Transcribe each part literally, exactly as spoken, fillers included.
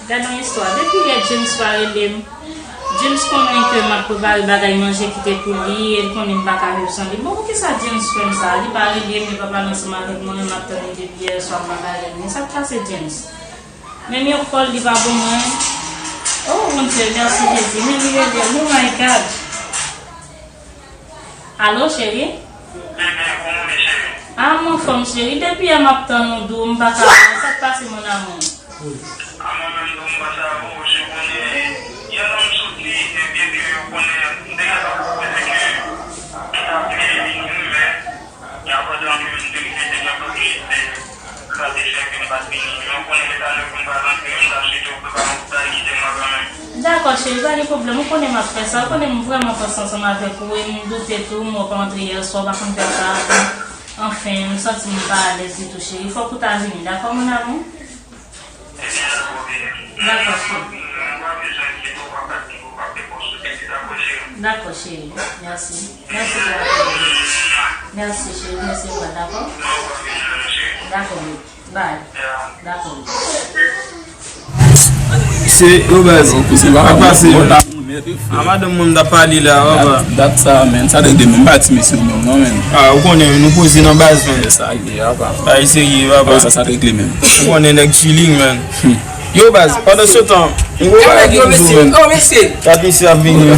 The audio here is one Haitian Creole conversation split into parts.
Gade yon istwa. Depi yè James pa rele m. James konnen ke m ap prepare bagay manje kite pou li, e l konnen m pa ka viv san li. Bon, poukisa James fè m sa? Li pa rele m, li pa pale ansanm avèk mwen, m ap tann li depi yè swa, m pa ka jwenn li. Sa k pase, James? Menm yon kòl li pa ban mwen. Oh, Bondye, mèsi Jezi. Men li rele m, oh my God. Alo, cheri? Ah, m anfòm, cheri. Depi yè m ap tann ou, dou, m pa ka wè. Sa k pase, mon amour? A mwen menm tou m pa sa vo, ou konnen, yè lè m soti, ebyen ke ou konnen, m te gentan pwomete ke m t ap vini, men, apandan ke m te rive te gen anpil kite, sa te fè ke m pa t vini. Men ou konnen ke talè pou m pral antre, m ta swete ou prepare yon ti bagay kite mwen kanmenm. Dakò, cheri, pa gen pwoblèm. Ou konnen m ap fè sa. Ou konnen m vrèman panse ansanm avèk ou e m doute tou, m wè w pa antre yè swa, w pa konn fè sa. Anfen, m santi m pa alèz ditou, cheri. Fòk ou ta vini, dakò, mon amour? Dakò, cheri. Dakò, cheri. Mèsi. Mèsi pou apèl ou. Mèsi, cheri. Mèsi, dakò? Dakò, baby. Bye. Dakò, baby. Se, yo, baz. Sa pase? A, madanm mwen m t ap pale la, papa. Dat sa, men. Sa te de menm pati, mesye, non, non, men. A, ou konnen, nou poze nan baz, men. Sa ye, papa. Ay, serye, papa. Sa, sa te kle, men. Ou konnen nèg chilling, men. Yo, baz, pandan se tan, m gwo bagay pou m di w, men. Oh, mesye. Gad mesye ap vini.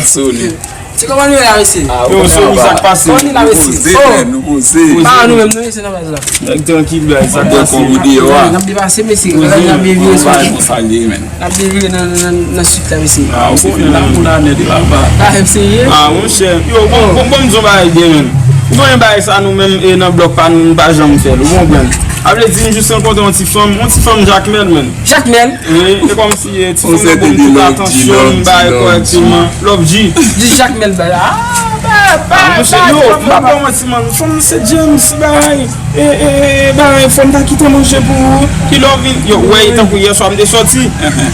Se kòman nou ye la, mesye? Yo, Sony, sa k pase? Kòman nou la, mesye? Oh! Pa nou menm, nou, mesye, nan baz la. Nèg trankil, baz, sa k pase? N ap depase, mesye. N ap devire, Sony. N ap devire nan, nan, nan, nan swit la, mesye. Ah, ou se fè la pou la nèt, papa. Ah, m serye? Ah, monchè. Yo, bon, bon, bon, m di yon bagay byen, men. Ou konnen bagay sa, nou menm, e nan blòk pa nou, nou pa janm fè l. Ou konprann? A vle di, m jis rankontre yon ti fanm, yon ti fanm Jakmèl, men. Jakmèl? Wi, e kòmsi, e, ti fanm nan ban m tout atansyon, m bay kòrèkteman. Love G. Di Jakmèl bay. Ah, bay, bay, bay, yo, m pa ba w manti, man. Fanm se James, bay. E, e, e, bay, fò m ta kite manje pou ou. Ki lè w vin, yo, wè, e tankou yè swa m te sòti.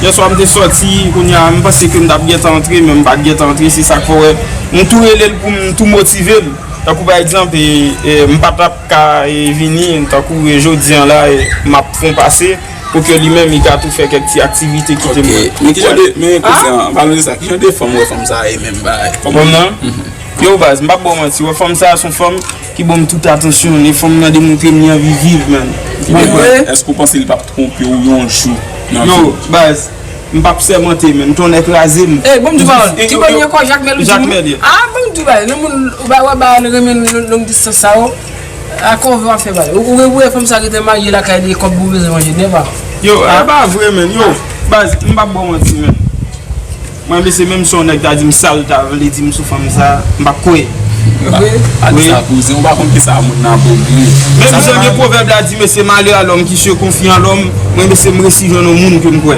Yè swa m te sòti, kounye a, m panse ke m t ap gentan antre, men m pa t gentan antre, se sa k fè w wè. M tou rele l pou m tou motive l. Tankou pa egzanp, e, e, m pa t ap ka, e, vini, tankou, e, jodi an la, e, m ap fè yon pase pou ke li menm, li ka tou fè kèk ti aktivite kite mwen. Ok. Men ki jan de, men kouzin an, an palan de sa, ki jan de fanm ou wè fanm sa a ye menm, bay? Fanm nan? Yo, baz, m p ap ba w manti, wè fanm sa a se yon fanm ki ban m tout atansyon l, e fanm nan demontre m li anvi viv, man. Ou konprann? Èske w panse li p ap twonpe w yon jou nan vi w? Yo, baz, m p ap sèmante, man. Tonnè kraze m. Ey, ban m di w pawòl. Ki bò li ankò? Jakmèl ou di m? Jakmèl, yeah. Ah, ban m di w bagay. Nan moun, ou pa wè bagay renmen long, long distans sa yo. A kòve w ap fè bagay. Ou, ou, ou wè fanm sa rete marye lakay li, kòb ou bezwen manje, nèpa. Yo, e pa vre, man. Yo, baz, m p ap ba w manti, man. Mwen, mesye, menm si yon nèg ta di m sa l ta vle di m sou fanm sa, m p ap kwè. Vre? Pa di sa, kouzin, ou pa konn kisa moun nan ap regle. Menm jan gen pwovèb la di, mesye, malheur à l'homme qui se confie en l'homme, mwen, mesye, m resi jwenn yon moun ke m kwè.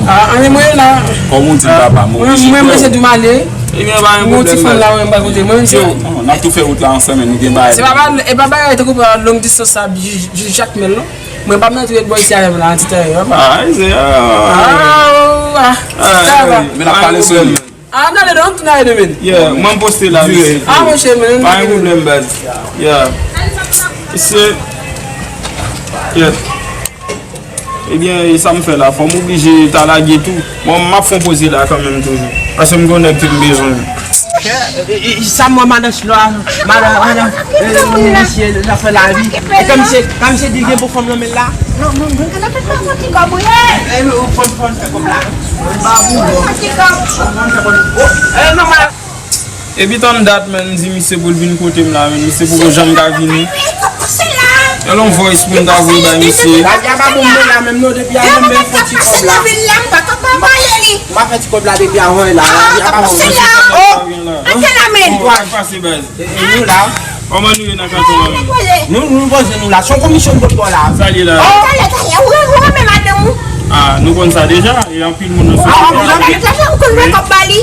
Ah, anyen mwen la. Kòm ou di, papa, m oblije kwè w. Mwen, mwen, mesye, di malheur. Ebyen, pa gen pwoblèm, baz. Yon ti fanm la, mwen, m pa kote mwen, mesye. Yo, non, n ap tou fè wout la ansanm, men nou gen bagay. Se pa, e pa bagay tankou pa long distans sa, jis, jis Jakmèl, non? Mwen pa m nan tou ret bò isi avè m la, an ti tan yo, papa. Ah, se, ah. Ah, oh, ah. Ah, sa va. Men n ap pale sou li. Ah, m ale non, m tounen ale demen. Yeah, mwen m poste la, mesye. Ah, monchè, men, pa gen pwoblèm, baz. Yeah. Se, yeah. Ebyen, e sa m fè la, fò m oblije ta lage tou. Bon, m ap fè yon poze la kanmenm toujou. Paske m gen yon nèg ke m bezwen. E, e, e, sa m wè madan Chlo a, madan, madan, e, e, misye, zafè lavi. E kòmsi, kòmsi di gen bon fanm nan men l la. Non, non, non, non, non, fè yon ti kòb, wi. E, e, ou fòn, fòn fè kòb la. Ba pou ou. Fè yon ti kòb. Fòn fè kòb. Oh, e, non, madan. Epi tann dat, man, m di misye pou l vin kote m la, man, misye poko janm ka vini. Yon long voice pou m ta voye bay misye. Ladja pa bon mwen la menm non, depi avan m fè ti kòb la. M ap fè ti kòb la depi avan la. Ladja pa bon mwen. Oh! Antre la, men. Sa k pase, baz? E, e, nou la. Kòman nou ye nan kanton an? Nou, nou poze nou la. Se yon komisyon m pot ba w la. Sa l ye la? Oh! Talè, talè, ou, ou renmen madanm ou? Ah, nou konn sa deja. E anpil moun nan sosyete a. Ah, ou konn fè kòb ba li?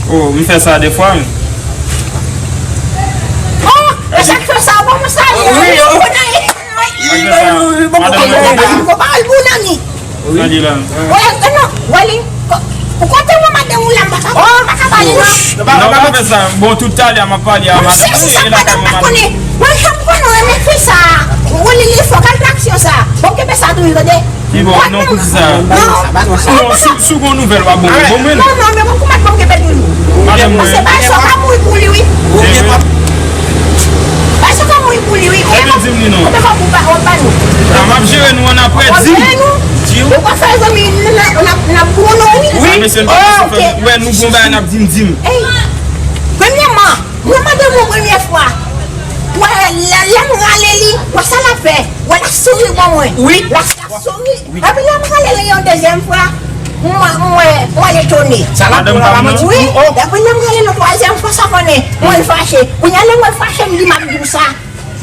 Oh, m fè sa defwa, men. Oh, e sa k fè sa, bon, m salye. Wi, yo. Wi, wi, wi, wi, bon, madanm mwen. Ou pa al pou nan ni. Wi. Sa li la? Wè, non, wè li. Ou kote mwen madanm ou la, m pa ka, m pa ka pale, non. Non, pa fè sa. Bon, tout talè, m ap pale a madanm. Mwen, se sa madanm pa konnen. Mwen, janm konnen, renmen fi sa. Ou li, li fò, kalkil aksyon sa. Bon, kenbe sa tou. Tande? Ki bon, non, pou ki sa? Non. Si w, si, si w gon nouvèl, w ap bon, bon mwen. Non, non, men mwen kouman mwen gen pèdi w? Madanm mwen. Paske bay sa ka mouri pou li, wi. Ou gen pap. Bay sa ka mouri pou li, wi. Ebyen, di m li non. Ou pa pou ba, ou pa nou. A, m ap jere nou an apre, di m. Ou pa fè zanmi, n ap, n ap, n ap goumen, wi. Wi. A, mesye, n pa bezwen fè, wè, nou gon bagay n ap di m, di m. Ey, premyèman, mwen mande mwen premyè fwa. Wè, lè, lè m rale li, wè sa l ap fè. Wè, l ap souri ban mwen. Wi. L ap, l ap souri. Epi lè m rale li yon dezyèm fwa, mwen, mwen, mwen etone. Sa l ap fè la pa manti. Wi. Epi lè m rale l yon twazyèm fwa, sa konnen, mwen fache. Kounye a, lè mwen fache, m di m ap di w sa.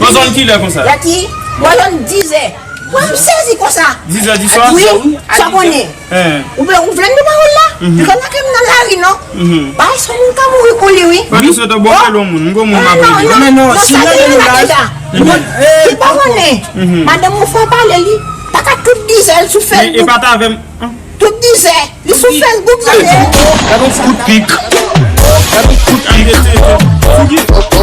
Bò zòn kilè konsa? Lè ki, bò zòn dizè. Mwen, m sezi konsa. Dizè di swa? Wi, sa konnen. Ou vle, ou vle m di pawòl la? Piske lè ke m nan lari, non. Bay sa moun ka mouri pou li, wi. Fò nou sot bò kè lon moun. M gon moun m ap rele. Non, non, non, sa gen nan laj la. Li pa konnen. Madanm ou fò pale li. Pa ka tout dizè l sou Facebook. E pa t avè m. Tout dizè li sou Facebook, tande. Gad yon kout pik. Gad yon kout pik.